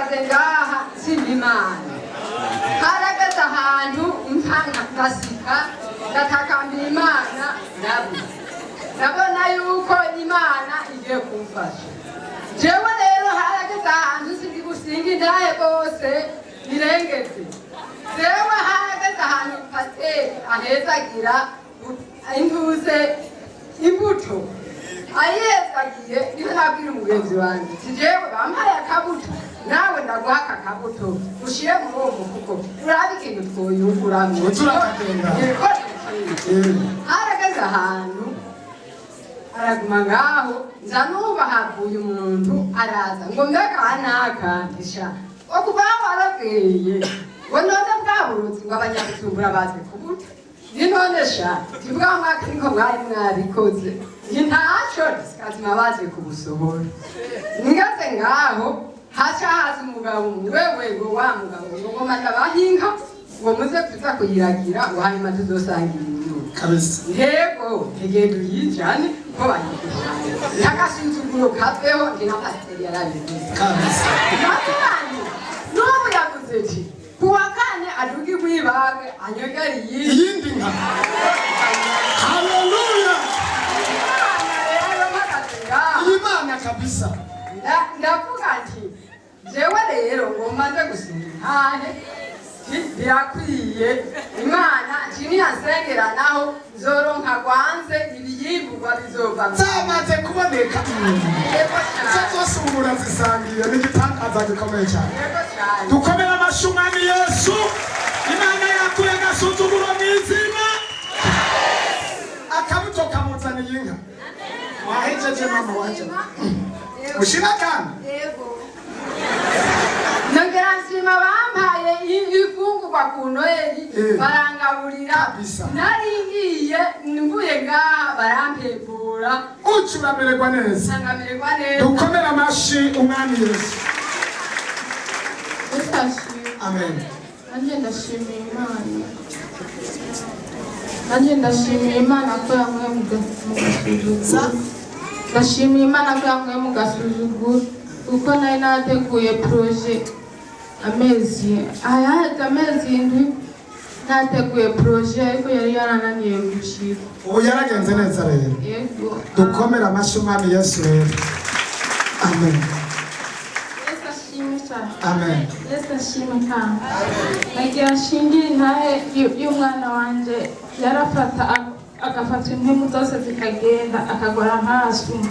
Mpagaze ngaha nshima Imana. Harageze ahantu mpanga ndasika, ndatakambira Imana, ndabuze, ndabona yuko Imana igiye kumfasha. Jewe rero harageze ahantu sindi gusinga intahe rwose birengeze. Jewe harageze ahantu pasiteri ahezagira intuze imbuto, ayihezagiye, niho nabwira umugenzi wanjye ti: "Jewe bampaye akabuto, nawe ndaguha aka kabuto ushire muri uwo mufuko, urabe ikintu twoyunguramwo." Turakagenda. Yego. Harageze ahantu araguma ngaho, nza numva havuye umuntu araza ngo: "Mbega naka ndisha ngo kuva aho warabwiye ngo none bwa burozi ngo Abanyabujumbura baze kubuta ni none sha tibwa mwaka niko mwari mwabikoze ni ntaco kazima baje kubusohora." Ngeze ngaho haca haza umugabo, wewe ngo wa mugabo ngo ngoma ndabahinka ngo muze kuza kuyiragira, ngo hanyuma tuzosangira inyuma. Ntego ntigenda uyijane ko bayiguhaye, ntagasuzuguro kaveho, ndi na pasiteri yarabivuze. Nabandi n'ubu yavuze ati kuwa kane aduga igwibage anyogera iyindi. Iyindi nka, haleluya! Imana rero mpagaze ngaho, Iyi Mana kabisa. Ndavuga nti jewe rero ngomba nze gusenga intahe. Nti birakwiye, Imana nti niyansengera naho nzoronka gwanze ibiyimburwa bizova. Zamaze kuboneka. Yego Izo cyane. zose ubu murazisangiye, ni igitangaza gikomeye cyane. Yego cyane. Dukomere amashyi Umwami Yesu. Imana yakuye agasuzuguro mu izina, akabuto kamuzaniye inka. Wahejeje mama wanje? Ushima kandi? Yego. Nongera nshima bampaye ifungurwa ku Noheli, barangaburira. Nari ngiye mvuye ngaha barampembura. Uca uramererwa neza. Nsangamererwa neza. Dukomere amashyi Umwami Yesu. Yesu ashimwe. Amen. Nanjye ndashimiye Imana, nanjye ndashimiye Imana ko yankuye mu gasuzuguro. Ndashimiye Imana ko yankuye mu gasuzuguro, kuko nari nateguye projet amezi ahaheze amezi 7, nateguye projet ariko yari yarananiye gushika. Ubu yaragenze neza rero. Yego. Dukomere amashyi Umwami Yesu rero. Amen. Yesu ashimwe cyane. Amen. Yesu ashimwe kandi. Nagira nshingire intahe y'umwana wanje yarafata agafata impemu zose zikagenda, akagora nkasuma,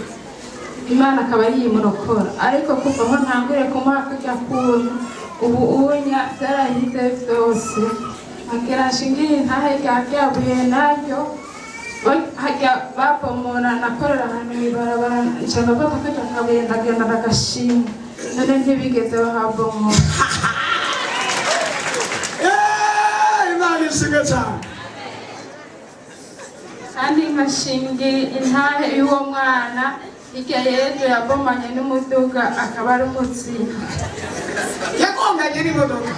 Imana akaba yimurokora. Ariko kuva aho ntanguriye kumuha kurya kuntu, ubu unya byarahize byose. Nagira nshingire intahe rya ryabuye naryo hajya babomora, nakorera ahantu mw'ibarabara, nca ndafata karya kabuye ndagenda ndagashinga, none ntibigeze bahabomora. Imana ishimwe cyane. Kandi nkashingira intahe y'uwo mwana hirya y'ejo yabomanye n'umuduga, akaba ari umuzima. Yagonganye n'imodoka?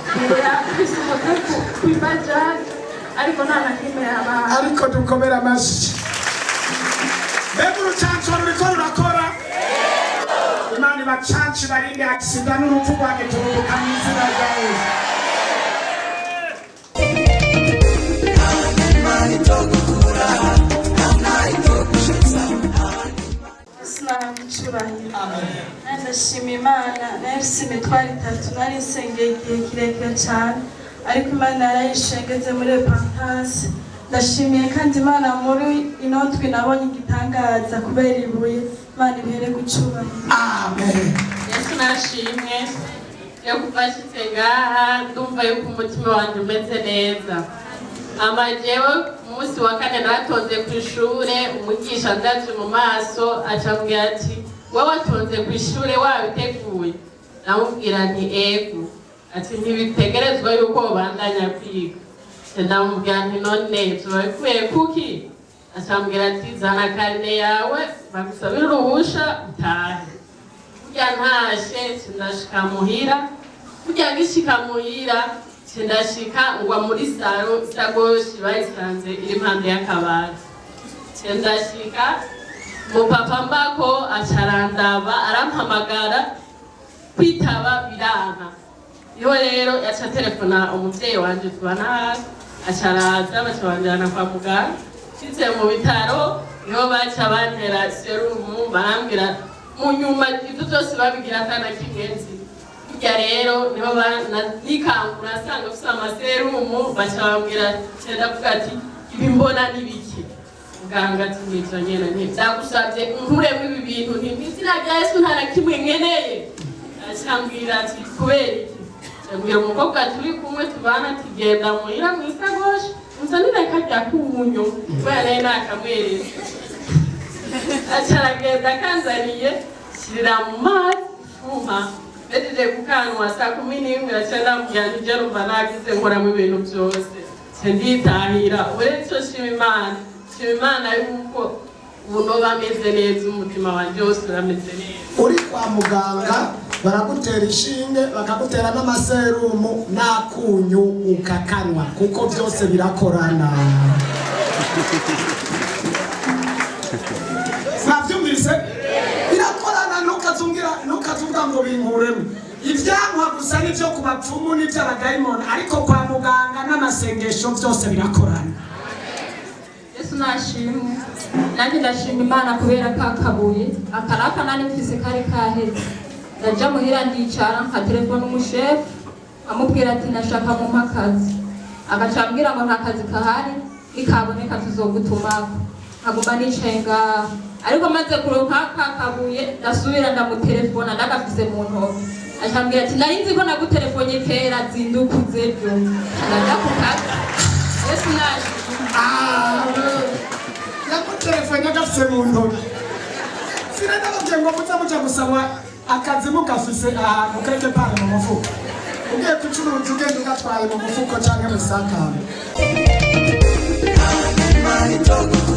Yakubise umutwe ku ibajaji, ariko nta na kimwe yabaye. Ariko dukomere amashyi. Mbega urucanco ruriko rurakora! Imana ibacanci barinde accident n'urupfu rwa giturumbuka mu izina rya Yesu. Sinaba icubahiro. Ndashima Imana. Nari mfise imitwaro itatu nari nsengeye igihe kirekire cyane, ariko Imana yarayishengeze muri repentance. Ndashimiye kandi Imana, muri ino ndwi nabonye igitangaza kubera ibuye. Imana ibihere gucubahiro. Amen. Yesu nashimwe. Yo kuva nshitse ngaha ndumva yuko umutima wanjye umeze neza. Ama jewe ku munsi wa kane naratonze ku ishure, umwigisha ndaje mu maso acambwira ati: "We watonze ku ishure wabiteguye?" Namubwira nti: "Ego." Ati: "Ntibitegerezwa yuko wobandanya kwiga." Ndamubwira nti: "None vyoba bikuye kuki?" Acambwira ati: "Zana carnet yawe bagusabire uruhusha utahe." Burya ntashe ndashika muhira, burya ngishika muhira ndashika ngwa muri salon, isakoshi bayisanze iri impande y'akabati. Ndashika mupapa mbako acarandaba, arampamagara. Kwitaba biranka. Niho rero yaca telefona umuvyeyi wanje tubana hafi, aca araza, baca banjana kwa muganga. Nshitse mu bitaro niho baca bantera serumu, barambwira mu nyuma ivyo vyose babigira atana kimwe nzi. Hirya rero niho nikangura nsanga mfise amaserumu, baca bambwira, nca ndavuga ati: "Ibi mbona ni biki, muganga?" Ati: "Nivyo nyene." Nti: "Ndagusavye unkuremo ibi bintu." Nti: "Mw'izina rya Yesu, nta na kimwe nkeneye." Acambwira ati: "Kubera iki?" Ambwira umukobwa turi kumwe tubana ati: "Genda muhira mw'isakoshi unzanire karya kunyu," kubera nari nakamweretse. Aca aragenda akanzaniye, shirira mu mazi fuma. Mpejeje kukanwa saa 11, aca ndamubwira nti: "Je numva nagize, nkoramo ibintu vyose." Nca nditahira. Ubu rero ico nshima Imana, nshima Imana yuko ubu noba meze neza, umutima wanje wose urameze neza. Uri kwa muganga baragutera ishinge, bakagutera n'amaserumu n'akunyu ukakanwa, kuko byose birakorana. Mwabyumvise? Birakorana. Ntukazungira, ntukazuvuga ngo binkuremo ibyankwa gusa n'ibyo ku bapfumu n'iby'abadayimoni, ariko kwa muganga n'amasengesho byose birakorana. Yesu nashimwe. Nanjye ndashima Imana kubera ka kabuye akaraka nari mfise kari kaheze. Ndaja muhira, ndicara, nka telefone umushefu, amubwira ati: "Nashaka mumpa akazi." Agaca ambwira ngo nta kazi kahari, nikaboneka tuzogutumako. Nkaguma nicaye ngaho, ariko maze kuronka ka kabuye ndasubira ndamutelefona ndagafise mu ntoki, acambwira ati: "Nari nzi ko nagutelefone kera, zindukuze byo." Ndaja ku kazi. Yesu nashimwe. Yamutelefone agafise mu ntoki. Sinanababwiye ngo muze muja gusaba akazi mugafise ahantu quelque part mu mufuko? Ugiye gucuruza, ugenda ugatwaye mu mufuko canke mu sakame. Imana.